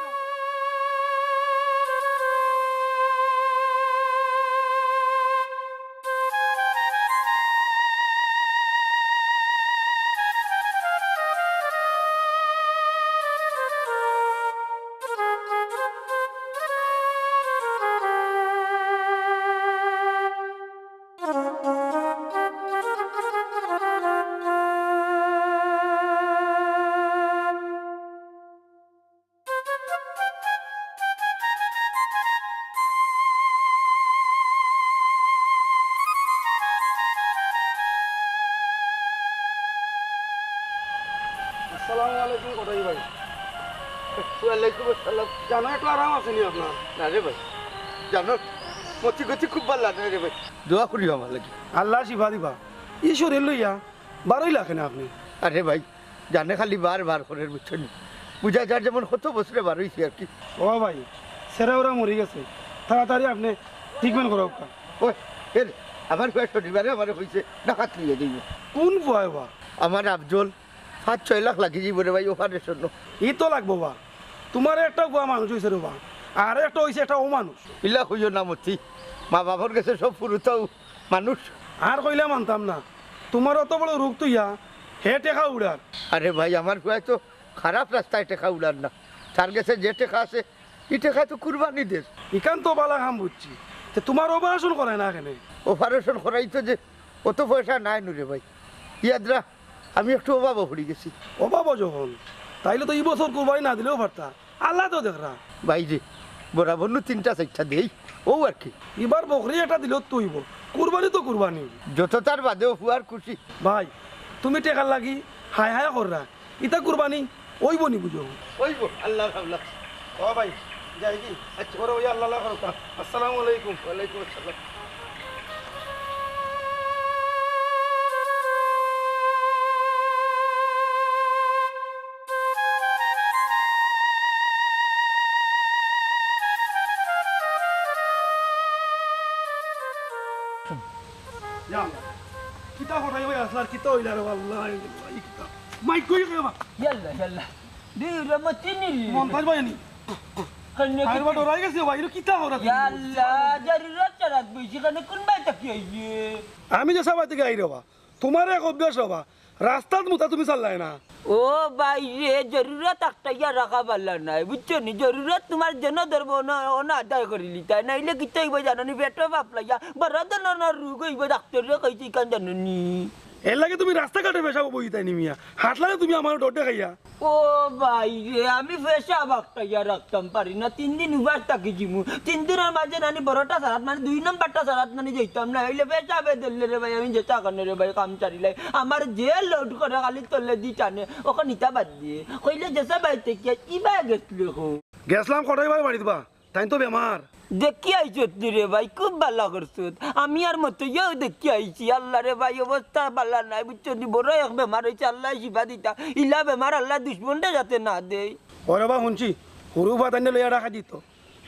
আসসালামু আলাইকুম কটাই ভাই। ওয়ালাইকুম আসসালাম। জানো একটু আরাম আছে নি আপনার? না রে ভাই, জানো মতি গতি খুব ভালা নায় রে ভাই। দোয়া করিও আমার লাগি। আল্লায় শিফা দিবা। ই শরীর লইয়া বারইলা কেনে আপনে? আরে ভাই, জানে খালি বার বার করের, বুঝছো নি? বুঝা যার যেমন কত বছরে বার অইছি আর কি। ও ভাই, ছেড়া ওরা মরি গেছে, তাড়াতাড়ি আপনে treatment করাউক্কা। ওই, এর, আমার ভাই শনিবারে আমারে কইছে, ডাকাত লইয়া যাইবো। কোন ভাই বা? আমার আফজল, পাঁচ ছয় লাখ লাগি যাইবো রে ভাই, operation। ই তো লাগবো বা, তোমার একটা গুয়া মানুষ অইছে রে বা, আর একটা অইছে একটা অমানুষ। ইলা কইও না মতি, মা বাপর গেছে সব ফুরুতাও মানুষ। আর কইলে মানতাম না, তোমার অত বড় রোগ তুইয়া হে টেকা উড়ার। আরে ভাই, আমার ফুয়ায় তো খারাপ রাস্তায় টেকা উড়ার না, তার গেছে যে টেকা আছে, ই টেকায় তো কুরবানি দের। ইখান তো বালা কাম বুঝছি, তে তোমার operation করায় না কেনে? Operation করাইতো যে অত পয়সা নাই নু রে ভাই, ইয়াদরা আমি একটু অভাবো পড়ি গেছি। অভাবো যখন, তাইলে তো ই বছর কুরবানি না দিলেও পারতা। আল্লায় তো দেখরা। ভাই রে, বরাবর নু তিনটা চাইরটা দেই, অউ আর কি। ইবার বকরি একটা দিলেও তো অইবো। কুরবানি তো কুরবানি। যত তার বাদেও ফুয়ার খুশি। ভাই, তুমি টেকার লাগি হায় হায় কররা, ইতা কুরবানি অইবো নি বুঝো? অইবো, আল্লার হাওলা। ও ভাই, যাই কি? আচ্ছা। ওরে ওই আল্লাহ আল্লাহ করো। আসসালামু আলাইকুম। ওয়ালাইকুম আসসালাম। ইয়া আল্লাহ। কিতা হঠাৎ অই আসলার, কিতা অইলা রে আল্লাহ, এই কিতা? মাইক কই রে বাবা? ইয়াল্লা, ইয়াল্লা। দি রহমতি নি রে। মন্তাজ ভাই নি? কেনে আরে কিতা? বাবা, ডরাই গেছি ভাই, ইনো কিতা হঠাৎ? ইয়াল্লা, জরুরত ছাড়া বেশি কেনে কোন বাই থাকি আইয়ে? আমি যে সবাই থাকি আই রে বাবা। তুমার এক অভ্যাস বাবা, রাস্তাত মুতা তুমি চাল্লায় না। ও ভাই রে, জরুরত আটকাইয়া রাখা ভালা নায়, বুঝছো নি? জরুরত তুমার যেন ধরবো না, অন আদায় করিলিতায়, নাইলে কিতা অইবো জানো নি? পেটো ফাফলাইয়া বড় ধরনর রোগ অইবো, ডাক্তরে কইছে ইখান জানো নি? এরলাগি তুমি রাস্তাঘাটে পেশাবো বইতায় নি মিয়া, হাটলায় তুমি আমারে ডর দেখাইয়া। ও ভাই রে, আমি পেশাব আটকাইয়া রাখতাম পারি না, তিন দিন উপাস থাকি যিমু। তিন দিনর মাঝে নানি বড়টা ছাড়াত, মানে দুই নম্বরটা ছাড়াত নানি যাইতাম না, অইলে পেশাবে ধরলে রে ভাই, আমি যেতা কেনে রে ভাই, কাম ছাড়িলাই। আমার যে লোড করে খালি তলেদি টানে, অখন ইতা বাদ দিয়া। কইলে যেছা বাড়িত গিয়া, ইবায় গেছলে হো। গেছলাম কটাই ভাই বাড়িত বা। তাইন তো বেমার। দেখি আইছত নি রে ভাই, খুব ভালা করছত। আমি আর মতইয়াও দেখি আইছি। আল্লাহ রে ভাই, অবস্থা ভালা নায়, বুঝছো নি? বড় এক বেমার অইছে, আল্লায় শিফা দিতা। ইলা বেমার আল্লায় দুশমনরে যাতে না দেয়। ওরে বা হুনছি, হুরু ফাতাইনে লইয়া রাখা দিত।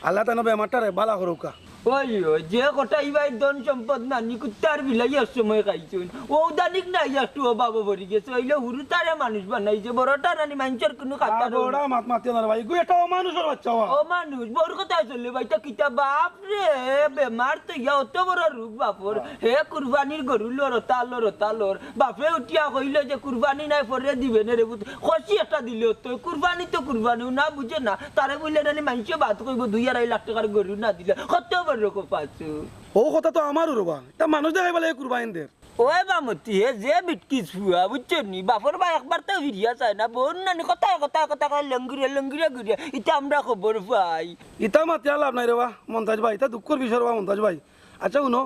আল্লায় তান বেমারটারে ভালা করুক্কা। ওই, ওই, যে কটাই ভাই ধন সম্পদ নানি কুত্তার বিলাইয়ার সময় খাইছইন। অউ দানিক নাই একটু অভাবো পড়ি গেছে, অইলে হুরুতারে মানুষ বানাইছে, বড়টা নানি মানষর কুনু খাতা আর বড় মাত মাতিও না রে ভাই, ইগু একটা অমানুষর বাচ্চা ওয়া। অমানুষ, বউর কথায় চলে ভাই, তা কিতা বাপ রে, বেমার তো ইয়া অত বড় রোগ বাপর। হে কুরবানির গরু লড়তা, লড়তা লড়। বাপে উঠিয়া কইলো যে কুরবানি নাই পরে দিবে নে রে পুত, খসি একটা দিলে অতো, কুরবানি তো কুরবানি, ও না বুঝে না। তারে বুলে নানি মানষে বাদ কইবো দুই আড়াই লাখ টেকার গরু না দিলে, কত বড় কপাসু। অউ কথা তো আমারও রে বা, ইতা মানুষ দেখাইবার লাগি কুরবানি দের। ওই বামতি, হে যে বিটকিস ফুয়া, বুঝছো নি? বাপর বা একবার তো ফিরিয়া চায় না, বউর নানি কথায় কথায় কথায় কয় লঙ্গিরে লঙ্গিরে ঘুরিয়া, ইতা আমরা খবর পাই। ইতা মাতিয়া লাভ নাই রে বা মন্তাজ ভাই, ইতা দুঃখর বিষয় রে বা মন্তাজ ভাই। আচ্ছা হুনো,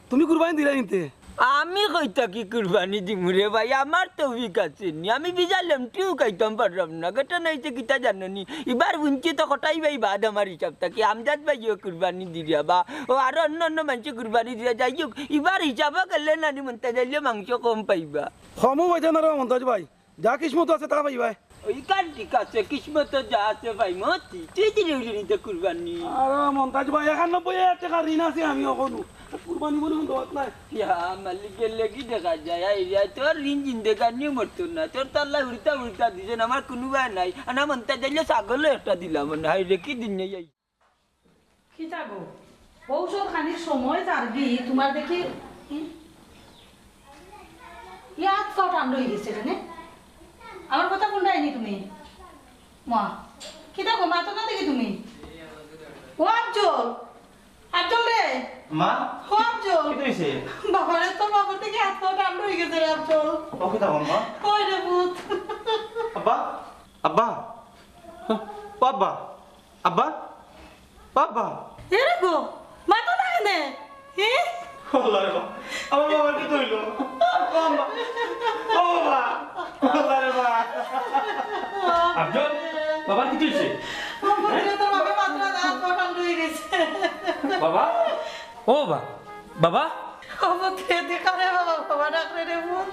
তুমি কুরবানি দিলায় নি তে? আমি কই থাকি কুরবানি দিমু রে ভাই, আমার তৌফিক আছে নি, আমি বিজা লেমটিও খাইতাম পাররাম না। ঘটনা অইছে কিতা জানো নি, ইবার হুনছি তো কটাই ভাই বাদ আমার হিসাব থাকি, আমজাদ ভাইও কুরবানি দিরা বা, ও আরো অন্য অন্য মানষে কুরবানি দিরা, যাই হোক, ইবার হিসাবো গেলে নানি মন্তাজ আইলে মাংস কম পাইবা। কমও পাইতা না রে মন্তাজ ভাই, যা কিসমতো আছে তা পাইবায়। ইখান ঠিক আছে, কিসমতো যা আছে ভাই মতি, তুই দিলে অইলে নি তে কুরবানি। আরে মন্তাজ ভাই, একানব্বই হাজার টেকা ঋণ আছে আমি অখনো। কুরবানি বলে কোনো দোয়াত নাই। ইয়া মালিক, গেলে কি দেখা যায়? আই রে, তোর ঋণ জিন্দেগানিও মরতো না। তোর তো আল্লায় উল্টা উল্টা দিছইন, আমার কুনু ভয় নাই। আর না মন্তাজ আইলে ছাগলও একটা দিলাম না। হায় রে, কি দিন নাই আই। কিতা গো? ঔষধ খানির সময় যারগি, তুমার দেখি, ই, ই আত পাও টান রই গেছে কেনে? আমার কথা হুনরায় নি তুমি? মা, কিতা গো, মাতো না দেখি তুমি? ও আফজল, আফজল রে। মা? ও আফজল। কিতা অইছে? বাবারে, তোর বাবার দেখি আত পাও টান রই গেছে রে আফজল। ও কিতা গো মা? ওই রে পুত। আব্বা, আব্বা, ও আব্বা। আব্বা? আব্বা? এরে গো, মাতো না কেনে? হে? আল্লাহ রে বাবা, আমার বাবার কিতা অইলো? ও আম্মা, ও বাবা, আল্লাহ রে বাবা। আফজল, বাবার কিতা অইছে? বাবা, তোর বাবা মাত্র আত পাও টান রই গেছে। বাবা? ও বাবা, বাবা? ও পুত রে, দেখা রে বাবা, বাবা ডাক রে, রে পুত।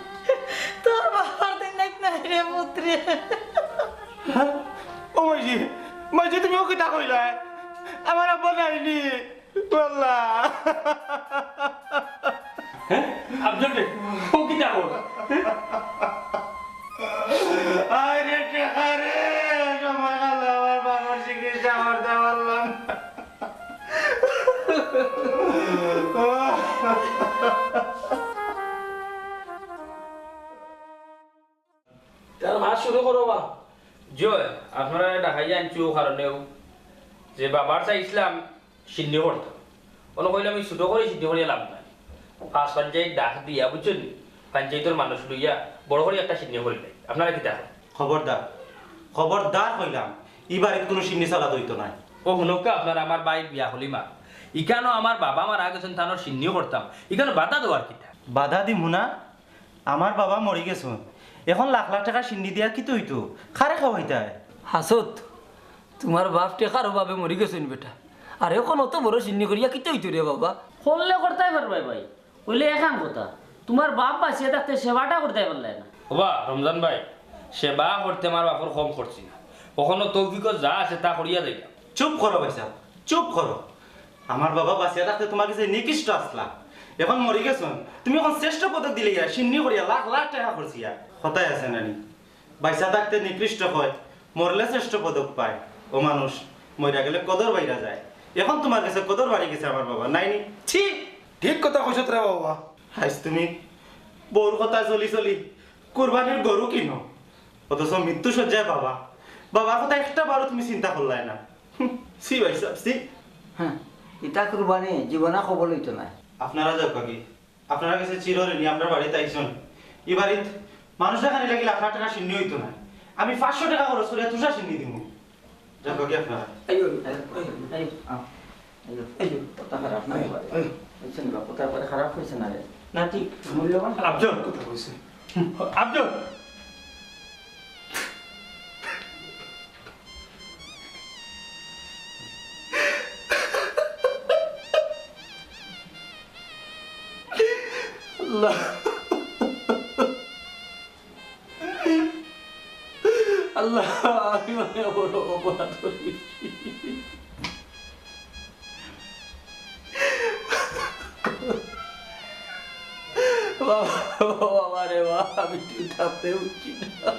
তোর বাবার দিন নাই, নাই রে পুত রে। হ্যাঁ? ও মাইজি, মাইজি, তুমি অউ কিতা কইলায়? আমার আব্বা নাই নি। ও আল্লাহ। হ্যাঁ? আফজল রে, অউ কিতা কর? আয় রে, টেকা রে, সময় গেল, আমার বাবার চিকিৎসা করতে পারলাম না। তার মাত শুরু করো বা। জয়, আপনারারে ডাকাইয়া আনছি অউ কারণেউ যে বাবার চাইছিলাম শিন্নি করতাম। অনো কইলাম, "এই ছোট করি শিন্নি করিয়া লাভ নাই। পাঁচ পঞ্চায়েত ডাক দিয়া, বুঝছইন নি? পঞ্চায়েতর মানুষ লইয়া বড় করি একটা শিন্নি করিলাই।" আপনারা কিতা কইন? খবরদার, খবরদার কইলাম, ই বাড়িত কুনু শিন্নি চালাত অইতো নায়। ও হুনউক্কা, আপনারা আমার ভাইর বিয়া হলিমা। ইখানো আমার বাবা মারা গেছইন, তানর শিন্নি করতাম, ইখানো বাধা দেওয়ার কিতা? বাধা দিমু না, আমার বাবা মরি গেছইন, এখন লাখ লাখ টেকা শিন্নি দিয়া কিতা অইতো? কারে খাওয়াইতায়? হাছত, তুমার বাপ টেকার অভাবে মরি গেছইন বেটা, আর এখন অত বড় শিন্নি করিয়া কিতা অইতো রে বাবা? করলে করতায় পারবায় ভাই, অইলে এখান কথা, তুমার বাপ বাঁচিয়া থাকতে সেবাটা করতায় পারলায় না। ওবা রমজান ভাই, সেবা করতে আমার বাপর কম করছি না, অখনো তৌফিকো যা আছে তা করিয়া যাইতাম। চুপ করো ভাইসাব, চুপ করো। আমার বাবা বাঁচিয়া থাকতে তুমার গেছে নিকৃষ্ট আছলা, এখন মরি গেছইন, তুমি এখন শ্রেষ্ঠ পদক দিলাইয়া, শিন্নি করিয়া, লাখ লাখ টেকা খরচিয়া। কথায় আছে নানি, বাঁচিয়া থাকতে নিকৃষ্ট কয়, মরলে শ্রেষ্ঠ পদক পায়। ও মানুষ, মরিয়া গেলে কদর বাইরা যায়। এখন তুমার গেছে কদর বাড়ি গেছে আমার বাবা, নাইনি? ছি! ঠিক কথা কইছত রে বাবা। আইজ তুমি বউর কথায় চলি চলি কুরবানির গরু কিনো, অথচ মৃত্যু শয্যায় বাবা। বাবার কথা একটা বারও তুমি চিন্তা করলায় না। হুম, ছি ভাইসাব, ছি। হ্যাঁ, ইতা কুরবানি জীবনে কবুল অইতো নায়। আপনারা যাউক্কা গি, আপনারার গেছে চিরঋণী, আমরার বাড়িত আইছইন। ই বাড়িত মানুষ দেখানি লাগি লাখ লাখ টেকা শিন্নি অইতো নায়। আমি পাঁচশো টেকা খরচ করিয়া তুষার শিন্নি দিমু। যাউক্কা গি আপনারা। আইও, আইও, আইও, আইও। আও। আইও, আইও। কথা খারাপ না অইবার। আইও। বুঝছইন বা, কথা একবারে খারাপ কইছে না রে। না, ঠিক, মূল্যবান। আফজল কথা কইছে। আফজল। আল্লাহ। আল্লাহ, আমি অনেক বড় অপরাধ করিলিছি। বাবা, বাবা রে বাবা, আমি ঠিক থাকতে উঠছি না।